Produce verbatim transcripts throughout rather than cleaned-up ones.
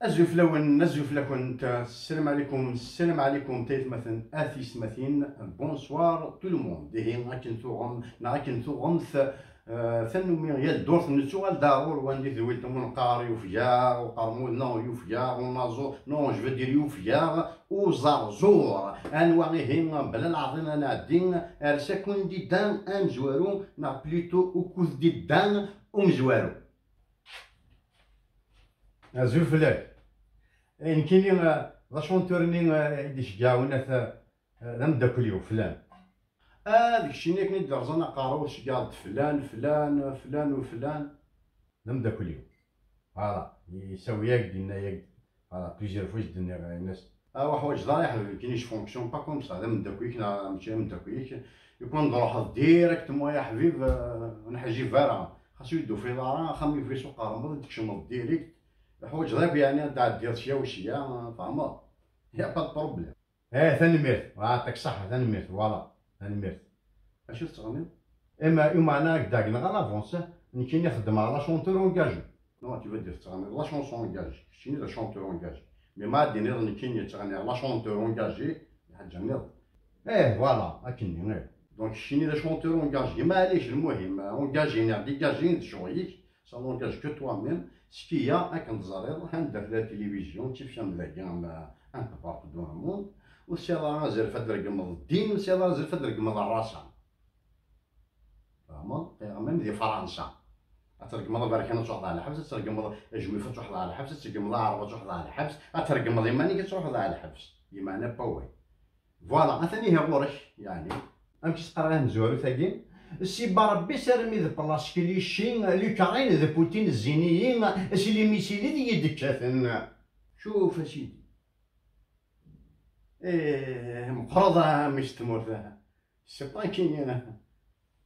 Azul fell-awen, azul fell-akent. Ssalam ɛlikum, ssalam ɛlikum, tayetmaten, a tiyesmatin. Bonsoir tout le monde. Ihi, akken tuɣem, neɣ akken tuɣemt, eh, tannumi, yal ddurt nettuɣal-d ar ɣur-wen di tedwilt n Unqar yufeg-aɣ, uqermud neɣ yufeg-aɣ, unaẓur, non, je veux dire yufeg-aɣ, uẓerẓur. Anwa ihi, bla leɛḍil ad nɛeddi ar Sakundida amezwaru, neɣ plutôt Ukudida umezwaru. Azul fell-ak. Eh, nekkini, eh, d acuntur-nni, eh, i d-iceggeɛ winat, eh, d ameddakel-iw, flan. Ah, d keččini akken i d-rẓan aqerru, tceggeɛeḍ-d flan, flan, flan u flan. D ameddakel-iw. Voilà. Yessawi-yak-d, yenna-yak-d. Voilà, plusieurs fois i s-d-nniɣ, yenna-as, ah, ur ḥwaǧeḍ ara iḥbiben, nekkini je fonctionne pas comme ça, d ameddakel-ik neɣ mačči d ameddakel-ik. Ikwin ad d-truḥeḍ directement, ya ḥbib, eh, ur neḥjib ara. Xas ur yi-d-tufiḍ ara, axxam yufeg-as uqermud, ad d-tkecmeḍ direct. Ur ḥwaǧeḍ akk, yeɛni, ad d-tɛeddiḍ sya u sya, tfehmeḍ? Y a pas de problème. Eh, tanemmirt. Ah, yeɛṭik ṣṣeḥḥa, tanemmirt. Voilà, tanemmirt. Acu tettɣenniḍ? Ima, imeɛna ad k-d-ɛeggneɣ à l'avance, nekkini xeddmeɣ la chanteur engagé. Non, tu veux dire tettɣenniḍ la chanson engagée. Keččini d achanteur engagé. Mais ma ad d-tiniḍ nekkini ttɣenniɣ la chanteur engagé, d lḥaǧa nniḍen. Eh, voilà, akkenni, eh. Donc, keččini d achanteur engagé. Maɛlic, lmuhim, engagé neɣ dégagé, d ccɣel-ik. Ça n'engage que toi-même. Skia, akken teẓriḍ, anda tella tilivizyu, tifyam dagi, un peu partout dans le monde. Ur tesɛiḍ ara azref ad d-tregmeḍ ddin, ur tesɛiḍ ara azref ad d-tregmeḍ rrasa. Tfehmeḍ? Qiɣ même di Fransa. Ad tregmeḍ aberkan ad truḥeḍ ɣer lḥebs, ad tregmeḍ ajwif ad truḥeḍ ɣer lḥebs, ad tregmeḍ aɛrab ad truḥeḍ ɣer lḥebs, ad tregmeḍ iman-ik ad truḥeḍ ɣer lḥebs. Yeɛni pas way. Voilà, atan ihi ɣur-k, yeɛni. Amek i s-qqareɣ i tmezwarut-agi? Si Barbès armi d Plaskelichin, Lukarin d Putin zzin-iyi, si les missiles i yi-d-kkaten. Cuf a sidi. Eh, meqqreḍ a mmi-s n tmurt. C'est pas kinin.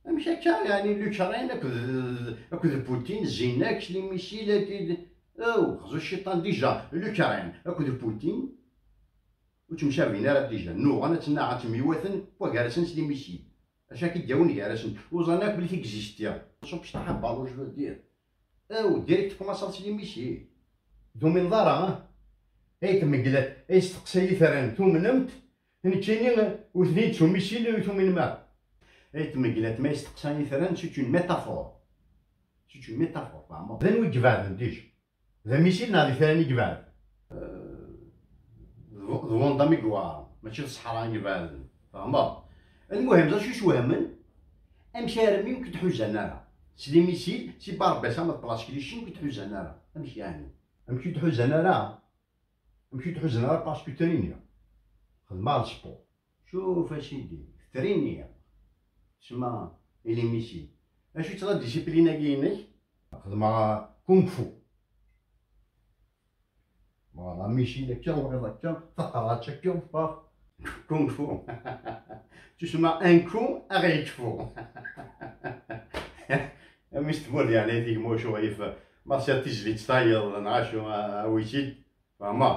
Amek akka, yeɛni, Lukarin akked, akked Putin zzin-ak les missiles, akked, aw, xzu cciṭan déjà, Lukarin akked Putin ur ttemcabin ara déjà. Nuɣen ad tnaɣ, ad ttemyiwaten, wa gar-asen s les missiles. Acu akka i d-yawin gar-asen? Ur ẓran akk belli t-existiɣ. Ṣub cṭaḥ a balu, je veux dire. Aw, direct tkumaṣaḍ s les missiles. Tumineḍ ara, ah? Ay tmeglat, ay steqsa yitran, tumnem-t? Nekkini, ur ten-id-ttumisil, ur tuminem ara. Ay tmeglat, ma yesteqsa yitran, c'est une métaphore. C'est une métaphore, tfehmeḍ? D anwa i ibeɛden, déjà? D amisil neɣ d itran i ibeɛden? D bu-, d bundam i yewɛren, mačči d ṣṣeḥra i ibeɛden. Tfehmeḍ? Lmuhim, d acu i s-wehmen? Amek armi ur k-id-ḥuzan ara? S les missiles, si Barbès ama d Plaskelichin ur k-id-ḥuzan ara. Amek yeɛni? Amek ur k-id-ḥuzan ara? Amek ur k-id-ḥuzan ara? Parce que triniɣ. Xedmeɣ le sport. Cuf a sidi, triniɣ. Tsemma les missiles. Acu-tt la discipline-agi-inek? Xedmeɣ kung fu. Voilà, misil akka, wayeḍ akka, taqerɛet akka, paf. Kung fu. Tusemma un coup, ad ɣ-yekfu. A mmi-s n tmurt, yeɛni, tigmuc uɣyif, ma tesɛiḍ tizlit tayeḍ, neɣ acu, a, awi-tt-id. Fehmeɣ.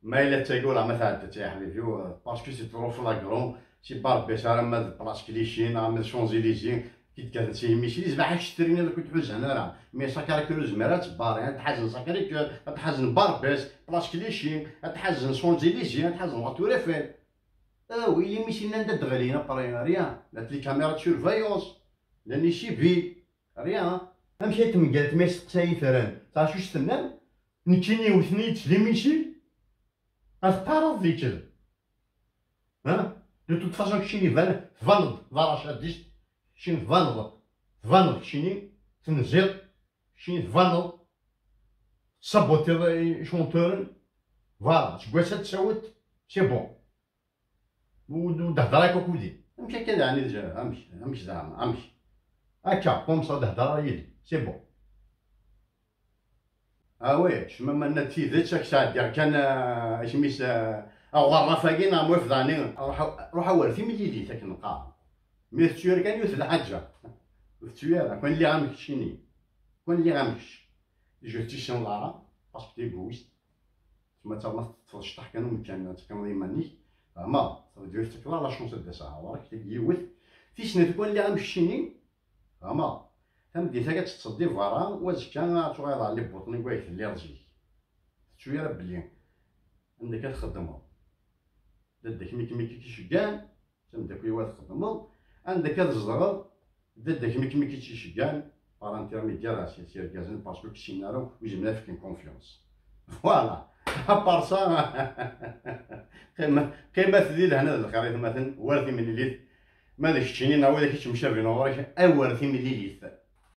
Ma yella d tagi, ula ma tɛedda-tt, ay aḥbib-iw, parce que c'est trop flagrant, si Barbès arma d Plaskelichin, arma d Champs-Élysées, ki d-kkaten si les missiles, zbaḥ acu triniḍ ur k-id-ḥuzan ara. Mais Sacré-Cœur ur zmiren ara ad tt-barrin, ad ḥazen Sacré-Cœur, ad ḥazen Barbès, Plaskelichin, ad ḥazen Champs-Élysées, ad ḥazen la Tour Eiffel. Aw, les missiles anda d-ɣlin après, rien. Llant les caméras de surveillance, llan les civils, rien. Amek ay tmeggat ma yesteqsa yitran? Taɛcuct tennam? Nekkini wten-iyi-d les missiles, ad teqqareḍ d iked. Ha? De toute façon, keččini tban-, tbaneḍ d aracadist, keččini tbaneḍ, tbaneḍ keččini, tenziḍ, keččini tbaneḍ, tessabutiḍ icanturen, voilà, seg wass-a ad tsawet, c'est bon. Ur, ur d-heddeṛ akk akked-i. Amek akka daɣen i d-, amek, amek zeɛma, amek? Akka, comme ça, ur d-heddeṛ ara yid-i. C'est bon. Ah oui, kecma ma nna d tidet, ad k-sɛeddiɣ kan, ah, isem-is, ah, aɣerraf-agi neɣ mwaf daɣen, ruḥ a, ruḥ a wer timlilit akken neqqar. Mi tettu ara kan yiwet lḥaǧa. Ur tettu ara, kan lliɣ am keččini. Kan lliɣ am kečč. Je te tiens là, parce que t'es égoïste. Tma tama teṭṭfeḍ cṭaḥ kan umkan, ad teqqimeḍ iman-ik. Ama, ça veut dire teṭṭfeḍ la chance ad d-aseɣ ɣur-k, tagi yiwet. Tis snat, kan lliɣ am keččini, ama, tameddit-agi ad teṭṭseḍ di berra, u azekka ad tuɣaleḍ ɣer les bottines n wayeg telliḍ zik. Ttu ara belli anda akka txeddmeḍ, d dadda-k mi kem-, mi k-iceggan, d ameddakel-iw ad txeddmeḍ, anda akka tzedɣeḍ, d dadda-k mi kem-, mi k-iceggan, par intermédiaire s, s yergazen, parce que ur k-ssinen ara, ur zmiren ad fken confiance. Voilà. Aparsa, qqimat, qqimat di lehna d lxir, aytmaten, war timlilit. Ma d keččini neɣ widak i ttemcabin ɣur-k, a war timlilit.